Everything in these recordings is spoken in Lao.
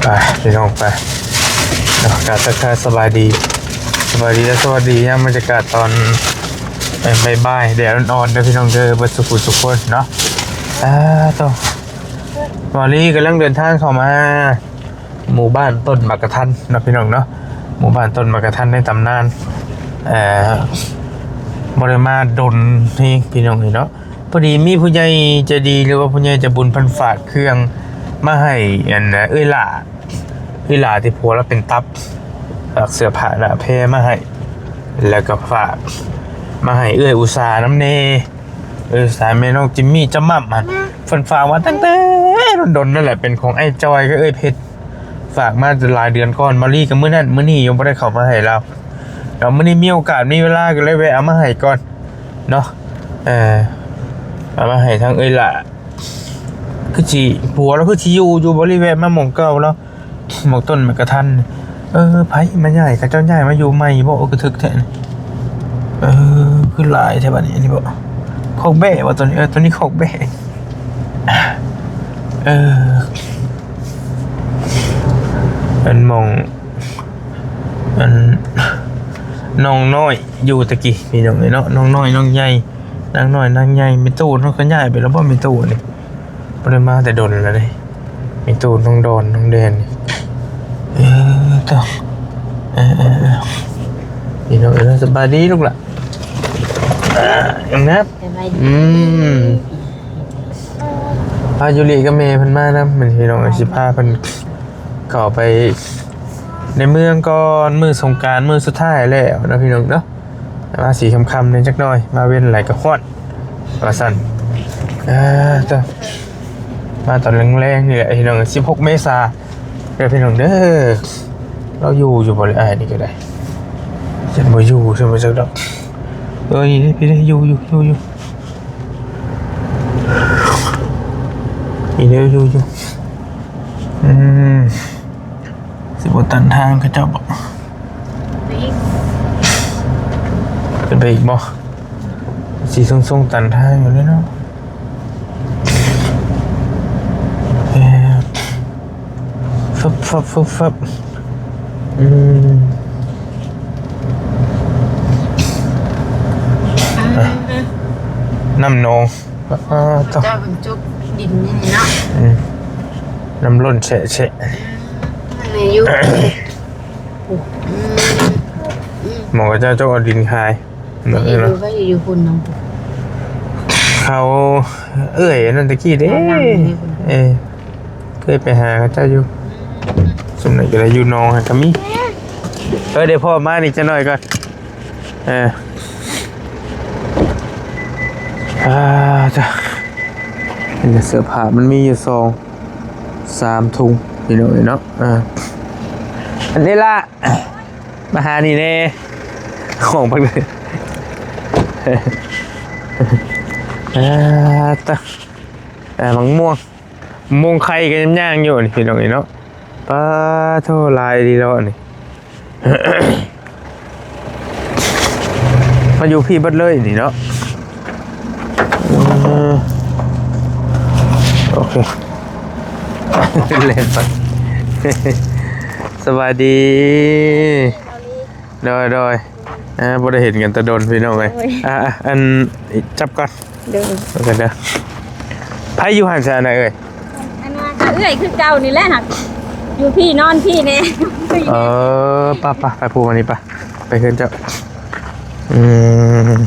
ໄປພີ່ນ້ອງໄປເນາະ ກາບທັກທາຍສະບາຍດີ ສະບາຍດີ ແລະ ສະຫວັດດີຍາມບັນຍາກາດຕອນ ເອີ ບ່າຍໆ ແດດອ່ອນໆ ເດີພີ່ນ້ອງເດີ ເບິດສູ່ຜູ້ສູ່ຄົນເນາະ. ອ່າ ໂຕ ວາລີກຳລັງເດີນທາງເຂົ້າມາ ໝູ່ບ້ານຕົ້ນໝາກກະທັນເນາະພີ່ນ້ອງເນາະ ໝູ່ບ້ານຕົ້ນໝາກກະທັນໃນຕຳນານ ເອີ ບໍ່ໄດ້ມາດົນເຮງພີ່ນ້ອງເອີຍເນາະ. ພໍດີມີຜູ້ໃຫຍ່ໃຈດີ ຫຼືວ່າຜູ້ໃຫຍ່ໃຈບຸນເພິ່ນຝາກເຄື່ອງມາໃຫ້ ອັນ ເອື້ອຍຫຼ້າ ເອື້ອຍຫຼ້າທີ່ຜົວລາວເປັນຕັບ ຝາກເສື້ອຜ້າໜ້າແພມາໃຫ້ ແລ້ວກໍຝາກມາໃຫ້ເອື້ອຍອຸສານຳແດ່ ເອື້ອຍອຸສາ ແມ່ນ້ອງຈິມມີຈະໝ່ຳຫັ້ນ ເພິ່ນຝາກມາຕັ້ງແຕ່ດົນໆ ນັ້ນແຫຼະ ເປັນຂອງອ້າຍຈອຍກັບເອື້ອຍເພັດ ຝາກມາແຕ່ຫຼາຍເດືອນກ່ອນ ມາລີກໍມື້ນັ້ນມື້ນີ້ຍັງບໍ່ໄດ້ເຂົ້າມາໃຫ້ລາວ ແລ້ວມື້ນີ້ມີໂອກາດມີເວລາກໍເລີຍແວະເອົາມາໃຫ້ກ່ອນເນາະ ເອີ ເອົາມາໃຫ້ທາງເອື້ອຍຫຼ້າ ຄືຊິ ຜົວລາວຄືຊິຢູ່ຢູ່ບໍລິເວນມາໝ່ອງເກົ່າລາວ ໝາກຕົ້ນໝາກກະທັນ. ເອີ ໃຜມາຍ້າຍ ເຂົາເຈົ້າຍ້າຍມາຢູ່ໃໝ່ບໍ ຄືຖືກແທ້ນີ້. ເອີ ຄືຫຼາຍແທ້ບາດນີ້ ອັນນີ້ບໍ ຄອກແບ້ບໍ ຕົວນີ້ ເອີ ຕົວນີ້ຄອກແບ້ ເອີ ອັນໝ່ອງ ອັນ ນ້ອງນ້ອຍຢູ່ແຕ່ກີ້ ພີ່ນ້ອງເອີຍເນາະ ນ້ອງນ້ອຍນ້ອງໃຫຍ່ ນາງນ້ອຍນາງໃຫຍ່ ແມ່ຕູ້ເນາະ ກໍຍ້າຍໄປແລ້ວບໍ ແມ່ຕູ້ນີ້ ບໍ່ໄດ້ມາແຕ່ດົນແລ້ວເດ້ ແມ່ຕູ້ ນ້ອງດອນ ນ້ອງແດນ. ເອີ ເອີ ເອີ ພີ່ນ້ອງເອີຍ ສະບາຍດີລູກຫຼ້າ ເອີ ງາມ ສະບາຍດີ ອືມ ພາຢູລິກັບແມ່ເພິ່ນມານຳ ແມ່ນພີ່ນ້ອງເອີຍ ຊິພາເພິ່ນເຂົ້າໄປໃນເມືອງກ່ອນ ມື້ສົງການ ມື້ສຸດທ້າຍແລ້ວເນາະ ພີ່ນ້ອງເນາະ. ມາສີ່ຄ່ຳໆ ແດ່ຈັກໜ້ອຍ ມາເວັນຫຼາຍກໍຮ້ອນວ່າຊັ້ນ. ເອີ ເຈົ້າ ມາຕອນແລງໆ ນີ້ແຫຼະ ພີ່ນ້ອງ ສິບຫົກ ເມສາ ເດີພີ່ນ້ອງເດີ. ລາວຢູ່ຢູ່ບໍ່ລະ ອ້າຍນີ້ກໍໄດ້ ຍັງບໍ່ຢູ່ຊັ້ນບໍ່ຈັກດອກ. ເອີ ນີ້ເດ້ ພີ່ເດ້ ຢູ່ຢູ່ຢູ່ຢູ່ ນີ້ເດ້ ຢູ່ຢູ່ ອືມ ຊິບໍ່ຕັນທາງເຂົາເຈົ້າບໍ? ເປັນໄປອີກບໍ່? ຊິຊົງໆ ຕັນທາງຢູ່ເດ້ເນາະ. ເອີ ຟຶບໆໆ ອືມ ອ່າ ນ້ຳໜອງ ອ່າ ເຈົ້າເບິ່ງຈຸກດິນນີ້ເນາະ ອືມ ນ້ຳລົ້ນແຊະໆ ອືມ ນີ້ຢູ່ ອືມ ໝໍເຈົ້າຈົກເອົາດິນຂາຍ ເນາະ ເອີ ໄວ້ຢູ່ພຸ້ນນຳ ເຂົາເອື້ອຍອັນນັ້ນຕະກີ້ເດ້ ເອີ ເຄີຍໄປຫາເຂົາເຈົ້າຢູ່ ຊຸມນັ້ນກໍໄດ້ຢູ່ໜອງຫັ້ນກໍມີ. ເອີ ດຽວພໍ່ມານີ້ຈັກໜ້ອຍກ່ອນ ເອີ ອ່າ ຈ້າ ເຫັນແຕ່ເສື້ອຜ້າ ມັນມີຢູ່ສອງສາມຖົງ ພີ່ນ້ອງເອີຍເນາະ ເອີ ອັນນີ້ລະ ມາຫານີ້ແດ່ ຂອງພັກເດີ ອ່າ ຕະ ອ່າ ໝາກມ່ວງ ມ່ວງໄຂ່ກໍຍັງຍ່າງຢູ່ນີ້ ພີ່ນ້ອງເອີຍເນາະ. ປາໂທ ຫຼາຍດີເນາະນີ້ ມາຢູ່ພີ້ເບິດເລີຍນີ້ເນາະ ເອີ ໂອເຄ ແລ່ນໄປ ສະບາຍດີ ໂດຍ ໂດຍ ອ່າ ບໍ່ໄດ້ເຫັນກັນແຕ່ດົນ ພີ່ນ້ອງເອີຍ ໂດຍ ອ່າ ອັນ ຈັບກ່ອນ ໂດຍ ເອົາກັນເດີ ໃຜຢູ່ຫັ້ນຊະນະເອີຍ? ອັນວ່າກໍເອື້ອຍຄືເກົ່ານີ້ແຫຼະ ຫາກຢູ່ພີ້ນອນພີ້ແດ່ ເອີ ປະ ປະ ໄປພູມານີ້ປະ ໄປເຮືອນເຈົ້າ ອືມ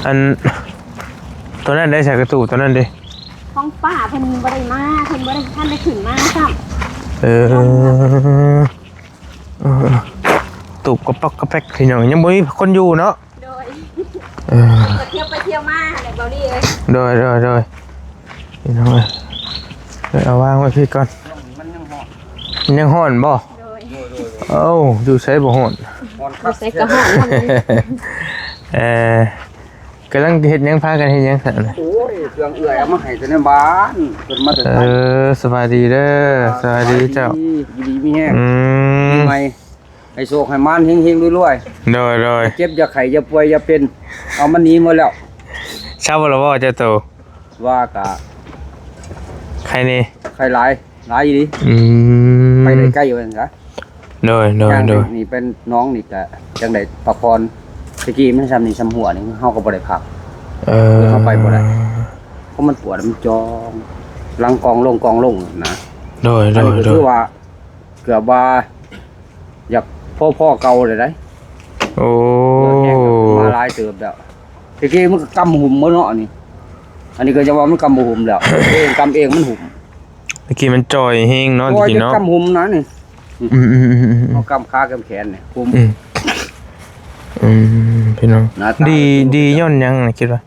ອັນ ຕົວນັ້ນໄດ້ໃສ່ກະຕູບຕົວນັ້ນເດ້ ຂອງປ້າເພິ່ນບໍ່ໄດ້ມາ ເພິ່ນບໍ່ໄດ້ ທັນໄດ້ຂຶ້ນມາຊ້ຳ ເອີ ເອີ ຕູບກະປອກກະແປກ ພີ່ນ້ອງ ຍັງບໍ່ມີຄົນຢູ່ເນາະ ໂດຍ ເອີ ກໍທ່ຽວໄປທ່ຽວມາແຫຼະ ເບົາລີເອີຍ ໂດຍ ໂດຍ ໂດຍ ພີ່ນ້ອງເອີຍ ເອີ ເອົາວາງໄວ້ພີ້ກ່ອນ ມັນຍັງຮ້ອນ ມັນຍັງຮ້ອນບໍ່? ໂດຍ ໂດຍ ໂດຍ ໂດຍ ເອົ້າ ຢູ່ໃສບໍ່ຮ້ອນ? ຮ້ອນ ຢູ່ໃສກໍຮ້ອນ ເອີ ກຳລັງເຮັດຫຍັງ ພາກັນເຮັດຫຍັງຊັ້ນ? ໂອ້ຍ ເຄື່ອງເອື້ອຍເອົາມາໃຫ້ແຕ່ໃນບ້ານ ເພິ່ນມາແຕ່ ເອີ ສະບາຍດີເດີ ສະບາຍດີເຈົ້າ ຢູ່ດີມີແຮງ ອືມ ປີໃໝ່ ໃຫ້ໂຊກໃຫ້ໝານ ເຮັງໆ ລວຍໆ ໂດຍ ໂດຍ ຢ່າເຈັບ ຢ່າໄຂ້ ຢ່າປ່ວຍ ຢ່າເປັນ ເອົາມັນໜີໝົດແລ້ວ ເຊົາແລ້ວບໍ່ເຈົ້າໂຕ? ວ່າກະ ໄຄແດ່? ໄຄຫຼາຍ ຫຼາຍອີ່ຫຼີ. ອືມ ໄປໄດ້ໄກວ່າຊັ້ນຊະ. ໂດຍ ໂດຍ ຢ່າງ ໂດຍ ນີ້ເປັນໜອງນີ້ກະຈັ່ງໄດ້ພັກຜ່ອນ. ແຕ່ກີ້ມັນຊ່ຳນີ້ຊ່ຳຫົວນີ້ ເຮົາກໍບໍ່ໄດ້ພັກ. ເອີ ເຮົາໄປບໍ່ໄດ້ ເພາະມັນປວດ ມັນຈອງ ຫຼັງກອງລົງ ກອງລົງນະ. ໂດຍ ໂດຍ ອັນນີ້ກໍ ໂດຍ ຄືວ່າ ເກືອບວ່າຢາກພໍໆເກົ່າເລີຍໄດ໋. ໂອ້ ເຫຼືອແຮງມາຫຼາຍເຕີບແລ້ວ. ແຕ່ກີ້ມັນກໍກຳຫຸ້ມໝົດເນາະ ອັນນີ້ ອັນນີ້ກໍຈະວ່າມັນກຳບໍ່ຫຸ້ມແລ້ວ ເອງກຳເອງມັນຫຸ້ມ. ແຕ່ກີ້ມັນຈ່ອຍແຮງເນາະ ແຕ່ກີ້ເນາະ ກຳຫຸ້ມນະນີ້. ອືມໆໆໆ ເຮົາກຳຂາກຳແຂນນີ້ຫຸ້ມ. ອືມ ອືມ ພີ່ນ້ອງ ດີ ດີຍ້ອນຫຍັງນະ ຄິດວ່າ?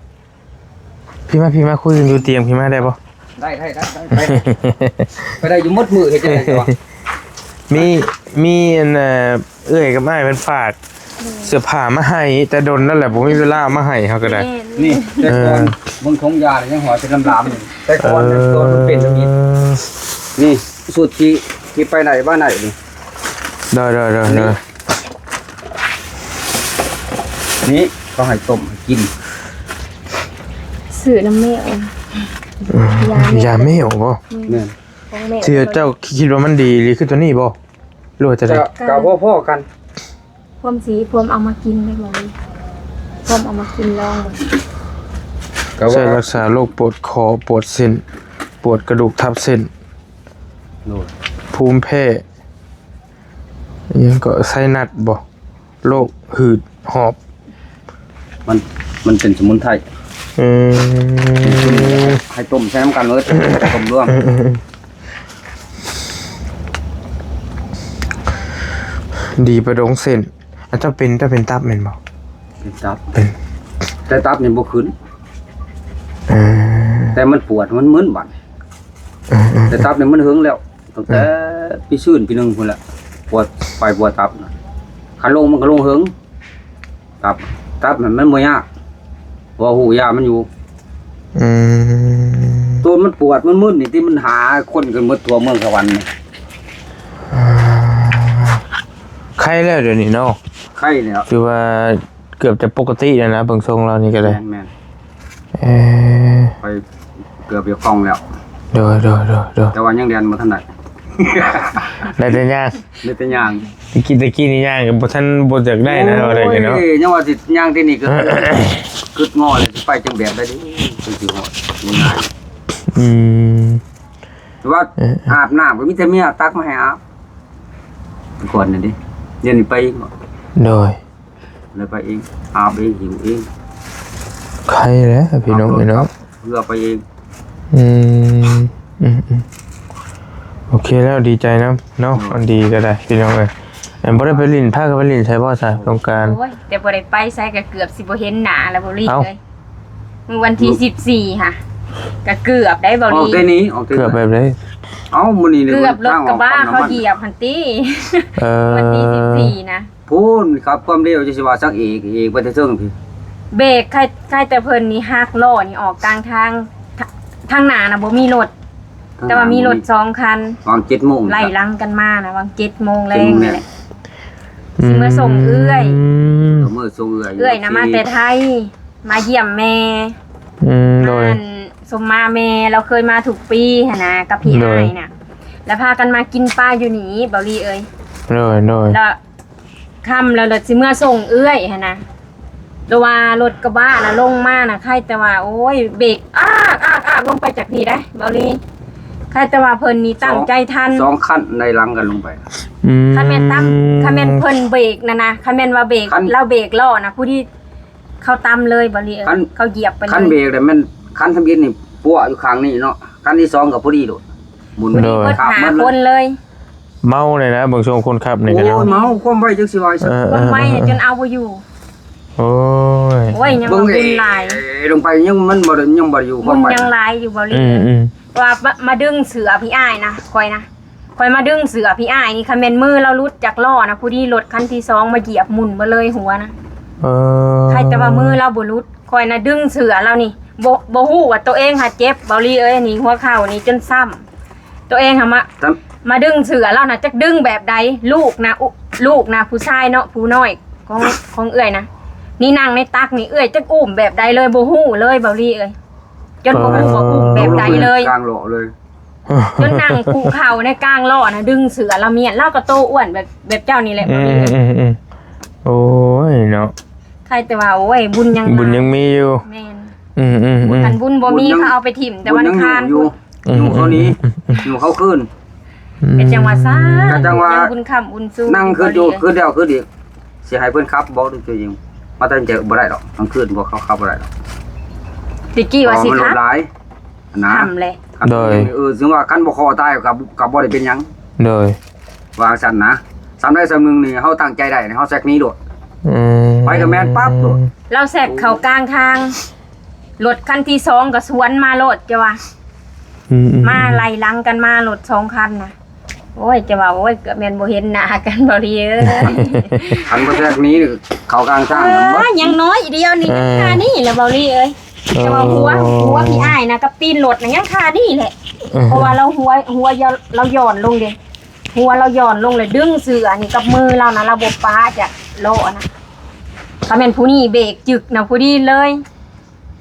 ພີ່ມາ ພີ່ມາ ຄຸຍກັນຢູ່ຕຽງ ພີ່ມາ ໄດ້ບໍ່? ໄດ້ ໄດ້ ໄດ້ ໄດ້ ໄປໄດ້ຢູ່ໝົດມື້ ເຮັດຈັ່ງໃດວະ? ມີ ມີອັນ ເອີ ເອື້ອຍກັບອ້າຍເພິ່ນຝາກ ໂດຍ ເສື້ອຜ້າມາໃຫ້ ແຕ່ດົນແລ້ວແຫຼະ ບໍ່ມີເວລາເອົາມາໃຫ້ເຮົາກໍໄດ້. ແມ່ນ ນີ້ ແຕ່ກ່ອນ ເອີ ເບິ່ງຖົງຢານີ້ຍັງຫອຍເປັນລຳໆຢູ່. ແຕ່ກ່ອນ ເອີ ແຕ່ກ່ອນມັນເປັນແບບນີ້. ນີ້ ຊຸດທີ່ ທີ່ໄປໄດ້ມາໄດ້ນີ້. ໂດຍ ໂດຍ ໂດຍ ນີ້ ໂດຍ ນີ້ເຂົາໃຫ້ຕົ້ມໃຫ້ກິນ ຊື້ນຳແມວ. ອືມ ຢາແມວ ຢາແມວບໍ່? ແມ່ນ ແມ່ນ ຂອງແມ່ ທີ່ເຈົ້າຄິດວ່າມັນດີອີ່ຫຼີຄືຕົວນີ້ບໍ່ ຫຼືວ່າຈັ່ງໃດ? ກະ ກະພໍໆກັນ ພວມຊິ ພວມເອົາມາກິນໄດ້ບໍ່? ພວມເອົາມາກິນລອງເບິ່ງ ກະວ່າ ໃຊ້ລັກສາໂລກປວດຂໍ້ ປວດເສັ້ນ ປວດກະດູກທັບເສັ້ນ ໂດຍ ພູມແພ້ ອີຫຍັງກໍ ໄຊນັດບໍ່? ໂລກຫືດຫອບ ມັນ ມັນເປັນສະໝຸນໄພ. ອືມ ໃຫ້ຕົ້ມໃສ່ນຳກັນເລີຍ ຕົ້ມລວມ. ອືມ ດີປະດົງເສັ້ນ. ອາ ເຈົ້າເປັນ ເຈົ້າເປັນຕັບແມ່ນບໍ່? ເປັນຕັບ ເປັນ ແຕ່ຕັບນີ້ບໍ່ຂຶ້ນ. ເອີ ແຕ່ມັນປວດ ມັນມຶນບັດ. ເອີໆໆ ແຕ່ຕັບນີ້ມັນເຫິງແລ້ວ ຕັ້ງແຕ່ ເອີ ປີຊືນປີໜຶ່ງພຸ້ນແຫຼະ ປວດ ໄປປວດຕັບນະ. ຄັນລົງມັນກໍລົງເຫິງ ຕັບ ຕັບນັ້ນມັນບໍ່ຍາກ ເພາະວ່າຮູ້ຢາມັນຢູ່. ອືມ ໂຕມັນປວດມັນມຶນນີ້ ທີ່ມັນຫາຄົນກັນໝົດທົ່ວເມືອງສະຫວັນນີ້. ອ່າ ໄຄແລ້ວດຽວນີ້ເນາະ? ໄຄແລ້ວ ຖືວ່າ ເກືອບຈະປົກກະຕິແລ້ວນະ ເບິ່ງຊົງລາວນີ້ກໍໄດ້. ແມ່ນໆ ເອີ ຂ້ອຍເກືອບຈະຄ່ອງແລ້ວ. ໂດຍໆໆໆ ແຕ່ວ່າຍັງແລ່ນບໍ່ທັນໄດ້ ໄດ້ແຕ່ຍ່າງ ໄດ້ແຕ່ຍ່າງ. ຕະກີ້ ຕະກີ້ນີ້ຍ່າງກໍບໍ່ທັນ ບໍ່ຢາກໄດ້ນະ ໂອ້ຍ ວ່າໄດ້ກໍເນາະ. ຍັງວ່າຊິຍ່າງທີ່ນີ້ກໍຄິດງໍ້ແລ້ວ ຊິໄປຈັ່ງແບບໃດດີ ຈັ່ງຊິຮອດ ງ່າຍ. ອືມ ແຕ່ວ່າ ເອີ ອາບນ້ຳກໍມີແຕ່ເມຍຕັກມາໃຫ້ອາບ ກ່ອນນັ້ນເດ້ ດຽວນີ້ໄປອີກບໍ່? ໂດຍ ແລ້ວໄປເອງ ອາບເອງ ຫິວເອງ. ໄຄແຫຼະພີ່ນ້ອງເອີຍເນາະ ເພື່ອໄປເອງ. ອືມ ອືມໆ ໂອເຄແລ້ວ ດີໃຈນຳເນາະ. ໂດຍ ອັນດີກໍໄດ້ພີ່ນ້ອງເອີຍ. ອັນບໍ່ໄດ້ໄປຫຼິ້ນ ພາກັນໄປຫຼິ້ນໃສບໍ່ຊະ ສົງການ? ໂອ້ຍ ແຕ່ບໍ່ໄດ້ໄປໃສ ກໍເກືອບຊິບໍ່ເຫັນໜ້າແລ້ວ ບໍ່ລີເອີຍ. ມື້ວັນທີສິບສີ່ຫະ ກະເກືອບໄດ້ເບົາຫຼີ. ອອກແຕ່ນີ້ ອອກແຕ່ ເກືອບແບບໃດ? ເອົ້າ ມື້ນີ້ເກືອບລົດກະບະເຂົາຢຽບຫັ້ນຕິ. ເອີ ວັນທີສິບສີ່ນະ ພຸ້ນຂັບຄວາມເລັວ ຈະຊິວ່າສັກເອກ ເອກໄປແຕ່ເທິງພີ້. ເບກ ໃຄ ໃຄແຕ່ເພິ່ນນີ້ຫັກລໍ້ນີ້ອອກກາງທາງ ທາງໜ້ານະບໍ່ມີລົດ ແຕ່ວ່າມີລົດສອງຄັນ ຫວ່າງເຈັດໂມງ ໄລ່ຫຼັງກັນມານະ ຫວ່າງເຈັດໂມງແລງນີ້ແຫຼະ. ອືມ ຊິເມືອສົ່ງເອື້ອຍ ອືມ ເມືອສົ່ງເອື້ອຍ ເອື້ອຍນະ ມາແຕ່ໄທ ມາຢ້ຽມແມ່. ອືມ ໂດຍ ອັນສົມມາແມ່ ລາວເຄີຍມາທຸກປີຫັ້ນນະ ກັບພີ່ອ້າຍນະ ແລ້ວພາກັນມາກິນປາຢູ່ນີ້ ເບົາຫຼີເອີຍ. ໂດຍ ໂດຍ ແລ້ວຄ່ຳແລ້ວ ແລ້ວຊິເມືອສົ່ງເອື້ອຍຫັ້ນນະ ແລ້ວວ່າລົດກະບະນະລົງມານະ ໃຄແຕ່ວ່າ ໂອ້ຍ ເບກອາກໆໆ ລົງໄປຈາກພີ້ໄດ໋ ເບົາຫຼີ. ໃຄແຕ່ວ່າເພິ່ນນີ້ຕັ້ງໃຈທັນ ສອງ ສອງຄັນໄລ່ຫຼັງກັນລົງໄປ. ອືມ ຄັນແມ່ນຕຳ ຄັນແມ່ນເພິ່ນເບກນັ້ນນະ ຄັນແມ່ນວ່າເບກ ລາວເບກລໍ້ນະ ຜູ້ທີ່ ເຂົາຕຳເລີຍ ເບົາຫຼີເອີຍ ຄັນ ເຂົາຢຽບໄປເລີຍ. ຄັນເບກແລ້ວແມ່ນຄັນທຳອິດນີ້ປົວະຢູ່ຂ້າງນີ້ເນາະ ຄັນທີສອງກໍພໍດີໂລດ ໝຸນໄປ ໂດຍ ໝົດຫ້າຄົນເລີຍ. ເມົາແລ້ວນະ ເບິ່ງຊົງຄົນຂັບນີ້ກໍ ໂອ້ຍ ເມົາ ຄວາມໄວຈັກຊິໄວຊະ. ເອີໆໆໆ ຄວາມໄວຈົນເອົາບໍ່ຢູ່. ໂອ້ຍ ໂອ້ຍ ຍັງວ່າບຸນຫຼາຍ ເບິ່ງເອ ເອ ລົງໄປຍັງ ມັນບໍ່ໄດ້ ຍັງບໍ່ໄດ້ຢູ່ ຄວາມໄວ ບຸນຍັງຫຼາຍຢູ່ ເບົາຫຼີ. ອືມໆ ວ່າ ວ່າ ມາດຶງເສື້ອພີ່ອ້າຍນະ ຂ້ອຍນະ ຂ້ອຍມາດຶງເສື້ອພີ່ອ້າຍນີ້ ຄັນແມ່ນມືລາວຫຼຸດຈາກລໍ້ນະ ພໍດີລົດຄັນທີສອງມາຢຽບໝຸ່ນເບິດເລີຍຫົວນະ. ເອີ ໃຄແຕ່ວ່າມືລາວບໍ່ຫຼຸດ ຂ້ອຍນະດຶງເສື້ອລາວນີ້ ບໍ່ ບໍ່ຮູ້ວ່າໂຕເອງຫາເຈັບ ເບົາຫຼີເອີຍ ນີ້ຫົວເຂົ່ານີ້ຈົນຊ້ຳ. ໂຕເອງຫາມາ ມາດຶງເສື້ອລາວນະ ຈັກດຶງແບບໃດ ລູກນະ ລູກນະ ຜູ້ຊາຍເນາະ ຜູ້ນ້ອຍຂອງ ຂອງເອື້ອຍນະ ນີ້ນັ່ງໃນຕັກນີ້ ເອື້ອຍຈັກອຸ້ມແບບໃດເລີຍ ບໍ່ຮູ້ເລີຍ ເບົາຫຼີເອີຍ ຈົນບໍ່ຮູ້ວ່າອຸ້ມແບບໃດເລີຍ ກາງເລາະເລີຍ. ຈົນນັ່ງຄຸເຂົ່າໃນກາງລໍ້ນະ ດຶງເສື້ອລາວມ້ຽນ ລາວກໍໂຕອ້ວນແບບ ແບບເຈົ້ານີ້ແຫຼະ ອືມ ໂອ້ຍເນາະ ໃຄແຕ່ວ່າ ໂອ້ຍ ບຸນຍັງ ບຸນຍັງມີຢູ່ ແມ່ນ ອືມໆໆ ຄັນບຸນບໍ່ມີ ບຸນຍັງ ເຂົາເອົາໄປຖິ້ມແຕ່ວັນອັງຄານພຸ້ນ ອືມໆໆ ຢູ່ເຂົານີ້ ອືມໆໆ ຢູ່ເຂົາຄືນ ອືມ ເປັນຈັ່ງວ່າຊະ ກໍຈັ່ງວ່າ ຍັງບຸນຄ້ຳບຸນຊູ ນັ່ງຄິດຢູ່ ຄືດຽວຄືດອີກ ຊິໃຫ້ເພິ່ນຂັບບໍ່ ຫຼືຕົວເອງ ມາຕັດສິນໃຈບໍ່ໄດ້ດອກ ກາງຄືນພວກເຂົາຂັບບໍ່ໄດ້ດອກ ແຕ່ກີ້ວ່າຊິຂັບ ເພາະວ່າມັນລົດຫຼາຍ ນະ ທຳແຫຼະ ໂດຍ ເອີ ເຊິ່ງວ່າຄັນບໍ່ຄໍຕາຍກໍ ກໍບໍ່ໄດ້ເປັນຫຍັງ ໂດຍ ວ່າຊັ້ນນະ ສ່ຳໃດສ່ຳໜຶ່ງນີ້ ເຮົາຕັ້ງໃຈໄດ້ນີ້ ເຮົາແຊກໜີໂລດ ອືມ ໄປກໍແມ່ນປັບໂລດ ລາວແຊກເຂົ້າກາງທາງ ລົດຄັນທີສອງກໍສວນມາໂລດ ຈະວ່າ ອືມໆໆ ມາໄລ່ຫຼັງກັນມາ ລົດສອງຄັນນະ ໂອ້ຍ ຈະວ່າ ໂອ້ຍ ເກືອບແມ່ນບໍ່ເຫັນໜ້າກັນ ເບົາຫຼີເອີຍ ຄັນບໍ່ແຊກໜີ ເຂົ້າກາງທາງ ອ່າ ຍັງນ້ອຍດຽວນີ້ ເອີ ຍັງຄານີ້ແຫຼະ ເບົາຫຼີເອີຍ ເອີ ຈະວ່າຫົວ ຫົວພີ່ອ້າຍນະ ກັບຕີນລົດນະ ຍັງຄານີ້ແຫຼະ ເອີ ເພາະວ່າລາວຫົວ ຫົວລາວຢ້ອນລົງເດ້ ຫົວລາວຢ້ອນລົງ ແລ້ວດຶງເສື້ອນີ້ກັບມືລາວນະ ລາວບໍ່ປາຈາກລໍ້ນະ ຖ້າແມ່ນຜູ້ນີ້ເບກຈຶກນະ ພໍດີເລີຍ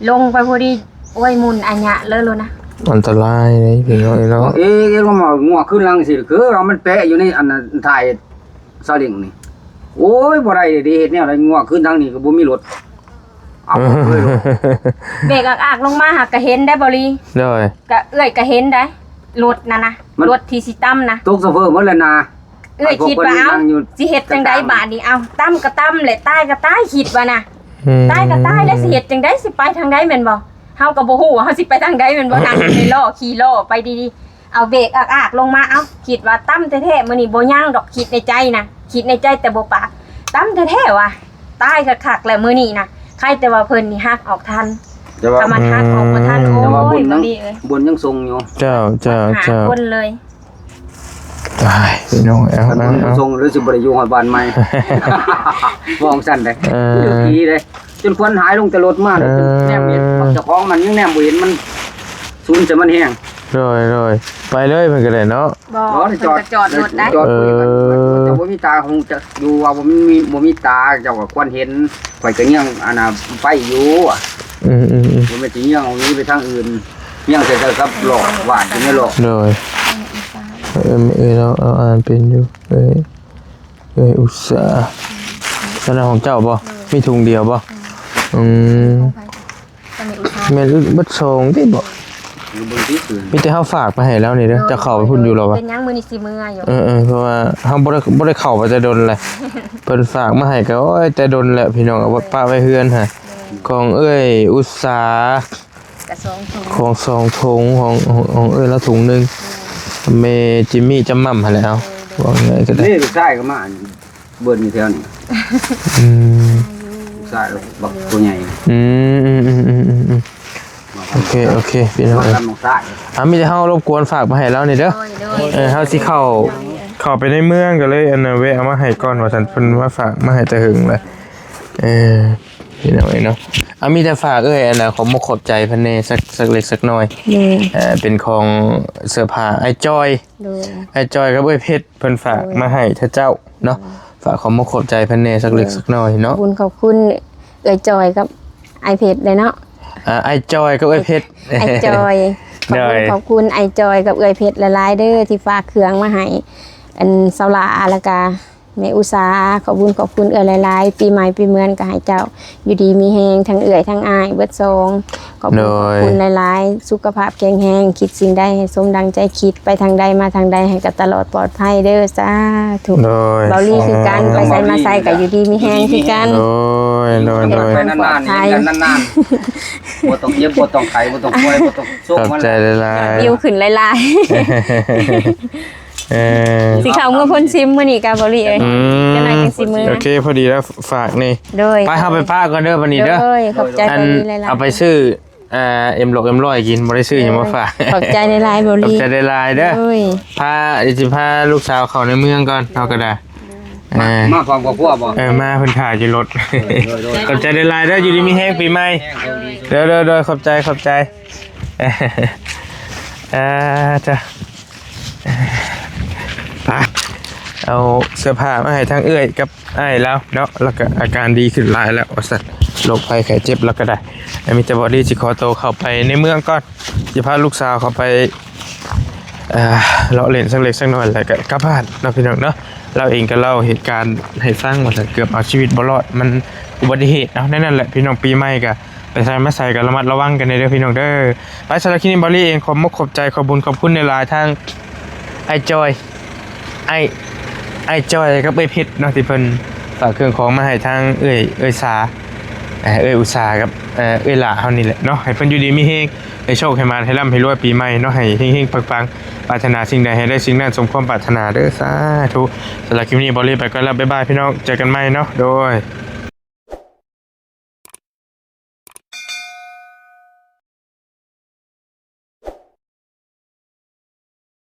ລົງໄປພໍດີ ໂອ້ຍ ໝຸ່ນອາຍະເລີຍໂລດນະ ອັນຕະລາຍເດ້ພີ່ນ້ອງເອີຍເນາະ ເອ ເອ ລາວມາງົວຂຶ້ນຫຼັງຊິ ຄືວ່າມັນແປະຢູ່ໃນອັນນັ້ນ ທ້າຍຊາເລັ້ງນີ້ ໂອ້ຍ ບໍ່ໄດ້ເດ້ ເຮັດແນວໃດ ງົວຂຶ້ນທາງນີ້ກໍບໍ່ມີລົດ ເອົາເລີຍໂລດ ເບກອາກໆລົງມາຫາກະເຫັນໄດ໋ ເບົາຫຼີ ໂດຍ ກະເອື້ອຍກະເຫັນໄດ໋ ລົດນັ້ນນະ ມັນ ລົດທີ່ຊິຕຳນະ ຕົກສະເພີໝົດແລ້ວນະ ເອື້ອຍຄິດວ່າ ເອົາ ຊິເຮັດຈັ່ງໃດບາດນີ້ ເອົາ ຕຳກໍຕຳແຫຼະ ຕາຍກໍຕາຍ ຄິດວ່ານະ ອືມ ຕາຍກໍຕາຍແລ້ວ ຊິເຮັດຈັ່ງໃດ ຊິໄປທາງໃດແມ່ນບໍ່ ເຮົາກໍບໍ່ຮູ້ວ່າເຮົາຊິໄປທາງໃດແມ່ນບໍ່ ນັ່ງຢູ່ໃນລໍ້ ຂີ່ລໍ້ໄປດີໆ ເອົາເບກອາກໆລົງມາ ເອົາ ຄິດວ່າຕຳແທ້ໆ ມື້ນີ້ບໍ່ຍັງດອກ ຄິດໃນໃຈນະ ຄິດໃນໃຈແຕ່ບໍ່ປາກ ຕຳແທ້ໆວ່າ ຕາຍຄັກໆແລ້ວມື້ນີ້ນະ ໃຄແຕ່ວ່າເພິ່ນນີ້ຫັກອອກທັນ ແຕ່ວ່າ ຖ້າມັນຫັກອອກບໍ່ທັນ ອືມ ໂອ້ຍ ແຕ່ວ່າບຸນຍັງ ເບົາຫຼີເອີຍ ບຸນຍັງສົ່ງຢູ່ ເຈົ້າ ເຈົ້າ ເຈົ້າ ຄົນເລີຍ ຕາຍພີ່ນ້ອງເອີຍ ເອົາ ເອົາ ສົ່ງ ຫຼືຊິບໍ່ໄດ້ຢູ່ຮອດບ້ານໃໝ່ ວ່າຊັ້ນເດ້ ເອີ ຢູ່ດີເດ້ ຈົນຄວັນຫາຍລົງແຕ່ລົດມາ ເອີ ຈົນແນມເຫັນ ເຈົ້າຂອງມັນຍັງແນມບໍ່ເຫັນ ມັນສູນໃສ່ມັນແຮງ ໂດຍ ໂດຍ ໄປເລີຍເພິ່ນກໍໄດ້ເນາະ ບໍ່ ບໍ່ ເພິ່ນກໍຈອດລົດໄດ້ ຈອດ ເອີ ເພິ່ນກໍບໍ່ມີຕາ ຄົງຈະຢູ່ວ່າບໍ່ມີ ບໍ່ມີຕາ ເຈົ້າກໍຄວນເຫັນ ຂ້ອຍກໍຍ່າງອັນນ່າໄປຢູ່ ອືມໆໆ ບໍ່ແມ່ນຊິຍ່າງໜີໄປທາງອື່ນ ຍ່າງໃສ່ກັບລໍ້ ວາດຢູ່ໃນລໍ້ ໂດຍ ເອີ ເອີ ເອີ ລາວ ລາວອ່ານເປັນຢູ່ ເອີ ເອີ ອຸດສາ ສະນັ້ນຂອງເຈົ້າບໍ່? ໂດຍ ມີຖົງດຽວບໍ່? ອືມ ຂອງໃຜ? ອັນນີ້ອຸດສາ ແມ່ນເບິດສອງຕິບໍ່? ຢູ່ເບິ່ງຕິຄືນ ມີແຕ່ເຮົາຝາກໄປໃຫ້ລາວນີ້ເດີ ໂດຍ ເຈົ້າເຂົ້າໄປພຸ້ນຢູ່ລາວວ່າ ເປັນຫຍັງມື້ນີ້ຊິເມືອຢູ່ ເອີໆ ເພາະວ່າເຮົາບໍ່ໄດ້ ບໍ່ໄດ້ເຂົ້າໄປແຕ່ດົນແຫຼະ ເພິ່ນຝາກມາໃຫ້ກໍ ໂອ້ຍ ແຕ່ດົນແຫຼະພີ່ນ້ອງ ເອົາໄວ້ປະໄວ້ເຮືອນຫາ ໂດຍ ຂອງເອື້ອຍອຸດສາ ກະສອງຖົງ ຂອງສອງຖົງ ຂອງ ຂອງ ຂອງເອື້ອຍລາວຖົງໜຶ່ງ ໂດຍ ແມ່ຈິມມີຈຳໝ່ຳຫັ້ນແຫຼະ ເອົາ ເອີ ໂດຍ ເວົ້າງ່າຍກໍໄດ້ ນີ້ລູກຊາຍກໍມາ ເບິດຢູ່ແຖວນີ້ ອືມ ລູກຊາຍບັກຕົວໃຫຍ່ ອືມໆໆໆໆ ໂອເຄ ໂອເຄ ພີ່ນ້ອງເອີຍ ມາກັບນ້ອງຊາຍ ອ່າ ມີແຕ່ເຮົາລົບກວນຝາກມາໃຫ້ລາວນີ້ເດີ ໂດຍ ໂດຍ ເອີ ເຮົາຊິເຂົ້າ ເຂົ້າໄປໃນເມືອງກໍເລີຍ ອັນນ່າ ແວະເອົາມາໃຫ້ກ່ອນວ່າຊັ້ນ ເພິ່ນມາຝາກມາໃຫ້ແຕ່ເຫິງແລ້ວ ເອີ ພີ່ນ້ອງເອີຍເນາະ ອ່າ ມີແຕ່ຝາກເອື້ອຍ ອັນນ່າ ຂອບມົກຂອບໃຈເພິ່ນແດ່ ສັກ ສັກເລັກສັກນ້ອຍ ໂດຍ ເອີ ເປັນຂອງເສື້ອຜ້າອ້າຍຈ້ອຍ ໂດຍ ອ້າຍຈ້ອຍກັບເອື້ອຍເພັດ ເພິ່ນຝາກ ໂດຍ ມາໃຫ້ເຈົ້າເຈົ້າເນາະ ໂດຍ ຝາກຂອບມົກຂອບໃຈເພິ່ນແດ່ ສັກເລັກ ໂດຍ ສັກນ້ອຍເນາະ ຂອບຄຸນ ຂອບຄຸນເອື້ອຍຈ້ອຍກັບອ້າຍເພັດເດ້ເນາະ ອ່າ ອ້າຍຈ້ອຍກັບເອື້ອຍເພັດ ອ້າຍຈ້ອຍ ຂອບຄຸນ ໂດຍ ຂອບຄຸນອ້າຍຈ້ອຍກັບເອື້ອຍເພັດຫຼາຍໆເດີ ທີ່ຝາກເຄື່ອງມາໃຫ້ ອັນ ສາວຫຼ້າ ແລ້ວກະແມ່ອຸດສາ ຂອບບຸນຂອບຄຸນເອື້ອຍຫຼາຍໆ ປີໃໝ່ປີເມືອນກໍໃຫ້ເຈົ້າ ຢູ່ດີມີແຮງ ທັງເອື້ອຍທັງອ້າຍເບິດສອງ ຂອບຄຸນ ໂດຍ ຂອບຄຸນຫຼາຍໆ ສຸຂະພາບແຂງແຮງ ຄິດສິ່ງໃດໃຫ້ສົມດັ່ງໃຈຄິດ ໄປທາງໃດມາທາງໃດໃຫ້ກໍຕະຫຼອດປອດໄພເດີ ສາທຸ ໂດຍ ເບົາລີຄືກັນ ໂດຍ ໄປໃສມາໃສກໍຢູ່ດີມີແຮງຄືກັນ ໂດຍ ໂດຍ ໂດຍ ເດີນທາງປອດໄພ ນານໆ ບໍ່ຕ້ອງເຈັບ ບໍ່ຕ້ອງໄຂ້ ບໍ່ຕ້ອງປ່ວຍ ບໍ່ຕ້ອງໂສກ ຂອບໃຈຫຼາຍໆ ມາແລ້ວ ວິວຂຶ້ນຫຼາຍໆ ເອີ ຊິເຂົ້າເມືອໂພນຊິມມື້ນີ້ກະ ເບົາລີເອີຍ ອືມ ຈັກໜ້ອຍຈັ່ງຊິເມືອ ໂອເຄ ພໍດີແລ້ວຝາກນີ້ ໂດຍ ໄປ ເຮົາໄປປະກ່ອນເດີບັດນີ້ເດີ ໂດຍ ຂອບໃຈ ອັນ ເບົາລີຫຼາຍໆ ເອົາໄປຊື້ ອ່າ ເອັມຮ້ອຍ ເອັມຮ້ອຍກິນ ບໍ່ໄດ້ຊື້ຫຍັງມາຝາກ ໂດຍ ຂອບໃຈຫຼາຍໆ ເບົາລີ ຂອບໃຈຫຼາຍໆເດີ ໂດຍ ພາ ຊິພາລູກສາວເຂົ້າໃນເມືອງກ່ອນ ເຮົາກໍໄດ້ ອ່າ ມາ ມາພ້ອມຄອບຄົວບໍ່? ເອີ ມາ ເພິ່ນຖ້າຢູ່ລົດ ໂດຍ ໂດຍ ໂດຍ ຂອບໃຈຫຼາຍໆເດີ ຢູ່ດີມີແຮງ ປີໃໝ່ ໂດຍ ໂດຍ ໂດຍ ຂອບໃຈ ຂອບໃຈ ອ່າ ຈ້ະ ໄປ ເອົາເສື້ອຜ້າມາໃຫ້ທາງເອື້ອຍກັບອ້າຍລາວເນາະ ແລ້ວກໍອາການດີຂຶ້ນຫຼາຍແລ້ວວ່າຊັ້ນ ໂລກໄພໄຂ້ເຈັບລາວກໍໄດ້ ມີແຕ່ເບົາລີຊິຂໍໂຕເຂົ້າໄປໃນເມືອງກ່ອນ ຊິພາລູກສາວເຂົ້າໄປ ອ່າ ເລາະເຫຼັ້ນສັກເລັກສັກນ້ອຍ ແລ້ວກໍກັບບ້ານເນາະພີ່ນ້ອງເນາະ. ລາວເອງກໍເລົ່າເຫດການໃຫ້ຟັງວ່າ ເກືອບເອົາຊີວິດບໍ່ລອດ ມັນອຸບັດຕິເຫດເນາະ. ໃນນັ້ນແຫຼະພີ່ນ້ອງ ປີໃໝ່ກໍໄປໃສມາໃສກໍລະມັດລະວັງກັນແດ່ເດີພີ່ນ້ອງເດີ. ໄປ ສຳລັບຄລິບນີ້ ເບົາລີເອງ ຂອບມຸກຂອບໃຈ ຂອບບຸນຂອບຄຸນຫຼາຍໆ ທາງອ້າຍຈອຍ ອ້າຍ ອ້າຍຈອຍກັບເອື້ອຍເພັດເນາະ ທີ່ເພິ່ນຝາກເຄື່ອງຂອງມາໃຫ້ທາງເອື້ອຍ ເອື້ອຍສາ ເອີ ເອື້ອຍອຸດສາກັບ ເອີ ເອື້ອຍຫຼ້າເຮົານີ້ແຫຼະເນາະ. ໃຫ້ເພິ່ນຢູ່ດີມີແຮງ ໃຫ້ໂຊກໃຫ້ໝານ ໃຫ້ລ່ຳໃຫ້ລວຍປີໃໝ່ເນາະ ໃຫ້ເຮັງໆ ປັງໆ ປາດຖະໜາສິ່ງໃດໃຫ້ໄດ້ສິ່ງນັ້ນ ສົມຄວາມປາດຖະໜາເດີ ສາທຸ. ສຳລັບຄລິບນີ້ ເບົາລີໄປກ່ອນແລ້ວ ບາຍບາຍພີ່ນ້ອງ ເຈີກັນໃໝ່ເນາະ ໂດຍ.